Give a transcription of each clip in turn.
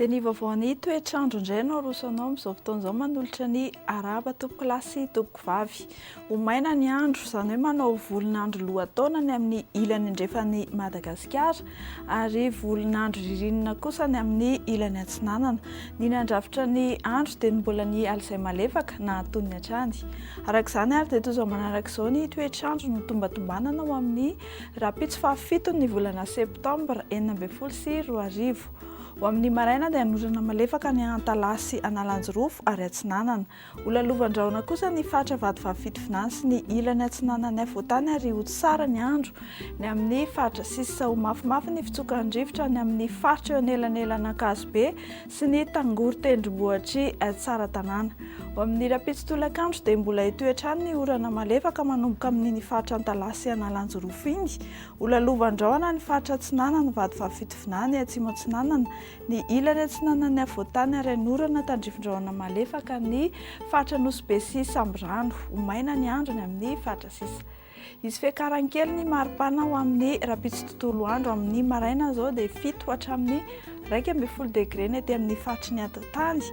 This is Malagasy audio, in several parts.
Dia ny vaovaon'ny toetr'andro indray no aroso anao amin'izao fotoana izao manolotra ny arahaba tompokolahy sy tompokovavy. Ho maina ny andro, izany hoe manao volon'andro lohataona ny amin'ny ilany andrefan'i Madagasikara ary volon'andro ririnina kosa ny amin'ny ilany atsinanana. Ny nandrafitra ny andro dia ny mbola ny alizay malefaka na antonony hatrany. Araka izany ary dia toy izao manaraka izao ny toetr'andro no tombantombanana ho amin'ny rahampitso fahafiton'ny volana septambra 2016. Ho amin'ny maraina dia hanorana malefaka any Antalaha sy Analanjirofo ary Atsinanana. Ho lalovan-drahona kosa ny faritra Vatovavy Fitovinany sy ny ilany atsinanan'ny afovoantany ary ho tsara ny andro ny amin'ny faritra sisa. Ho mafimafy ny fitsokan'ny rivotra any amin'ny faritra eo anelanelan'Ankazobe sy ny tangoron-tendrombohitr'i Tsaratanàna. Ho amin'ny rahampitso tolakandro dia mbola hitohy hatrany ny orana malefaka manomboka amin'iny faritra Antalaha sy Analanjirofo iny. Ho lalovan-drahona ny faritra atsinanana, Vatovavy Fitovinany, Atsimo Atsinanana, Ny ilany atsinanan'ny afovoantany ary hanorana tandrifin-drahona malefaka ny faritra Nosy Be sy Sambirano. Ho maina ny andro ny amin'ny faritra sisa. Hisy fiakarany kely ny maripana ho amin'ny rahampitso tontolo andro. Amin'ny maraina izao dia 7 hatramin'ny 11 degre ny aty amin'ny faritry ny atitany,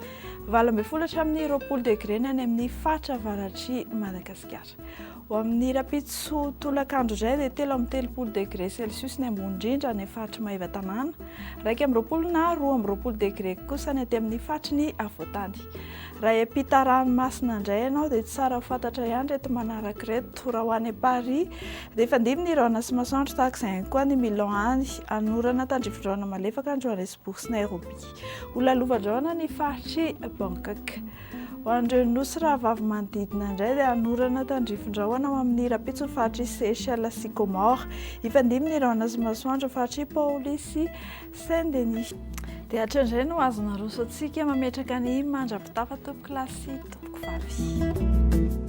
18 hatramin'ny 20 degre ny any amin'ny faritra avaratr'i Madagasikara. Ho amin'ny rahampitso tolakandro indray dia 33 degre celsius ny ambony indrindra any amin'ny faritry Maevatanàna, 21 na 22 degre kosa ny aty amin'ny faritry ny afovoantany. Raha hiampita ranomasina indray ianao dia tsara ho fantatra ihany ireto manaraka ireto. Raha ho any Paris dia hifandimby ny rahona sy masoandro tahaka izay ihany koa any Milan any. Hanorana tandrifin-drahona malefaka any Johannesburg sy Nairobi. Ho lalovan-drahona ny faritr'i Bangkok. Ho an'ireo nosy rahavavy manodidina indray dia hanorana tandrifin-drahona ho amin'ny rahampitso ny faritr'i Seychelles sy Comores. Hifandimby ny rahona sy masoandro ny faritr'i Paoli sy Saint-Denis. Dia hatreo indray no azo naroso antsika mametraka ny mandra-pitafa tompokolahy sy tompokovavy.